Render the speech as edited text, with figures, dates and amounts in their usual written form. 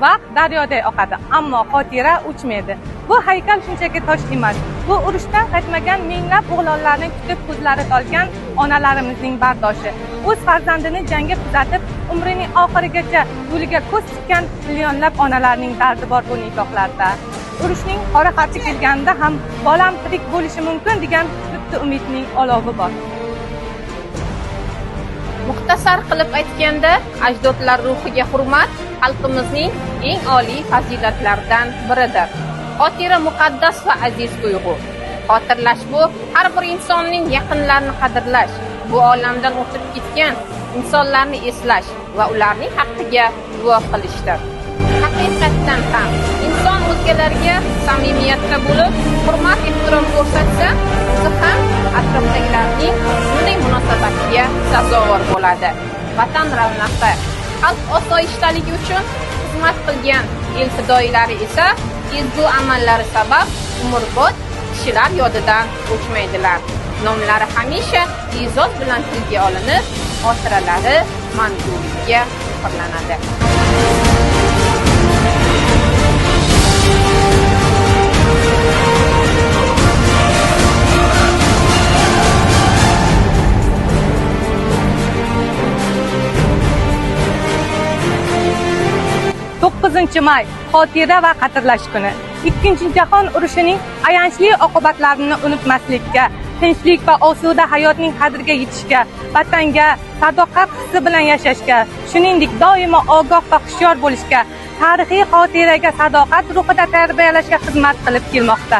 Vaqt daryoday oqadi, ammo xotira o'chmaydi. Bu haykal shunchaki tosh emas. Bu urushdan qaytmagan minglab o'g'lonlarni kutib ko'zlari tolgan onalarimizning bardoshi. O'z farzandini jangga kuzatib, umrining oxirigacha yo'liga ko'z tikkan millionlab onalarning dardi bor bu nikohlarda. Urushning qora qarchi kelganida ham bolam tirik bo'lishi mumkin degan bitta umidning olovi bor. Muxtasar qilib aytganda, ajdodlar ruhiga hurmat xalqimizning eng oliy fazilatlaridan biridir. Xotira muqaddas va aziz tuyg'u. Xotirlash bu har bir insonning yaqinlarini qadrlash, bu olamdan o'tib ketgan insonlarni eslash va ularning haqqiga duo qilishdir. Haqiqatdan ham inson o'zgalarga samimiyatda bo'lib, hurmat ehtirom ko'rsatsa, o'zi ham atrofdagilarning shunday munosabatiga sazovor bo'ladi. Vatan ravnaqi, xalq osoyishtaligi uchun xizmat qilgan el fidoyilari esa ezgu amallari sabab umrbod kishilar yodidan o'chmaydilar. Nomlari hamisha e'zoz bilan tilga olinib, xotiralari mangulikka muhrlanadi. 9 may xotira va qadrlash kuni. Ikkinchi jahon urushining ayanchli oqibatlarini unutmaslikka, tinchlik va osuda hayotning qadriga yetishga, vatanga sadoqat hissi bilan yashashga, shuningdek doimo ogoh va hushyor bo'lishga, tarixiy xotiraga sadoqat ruhida tarbiyalashga xizmat qilib kelmoqda.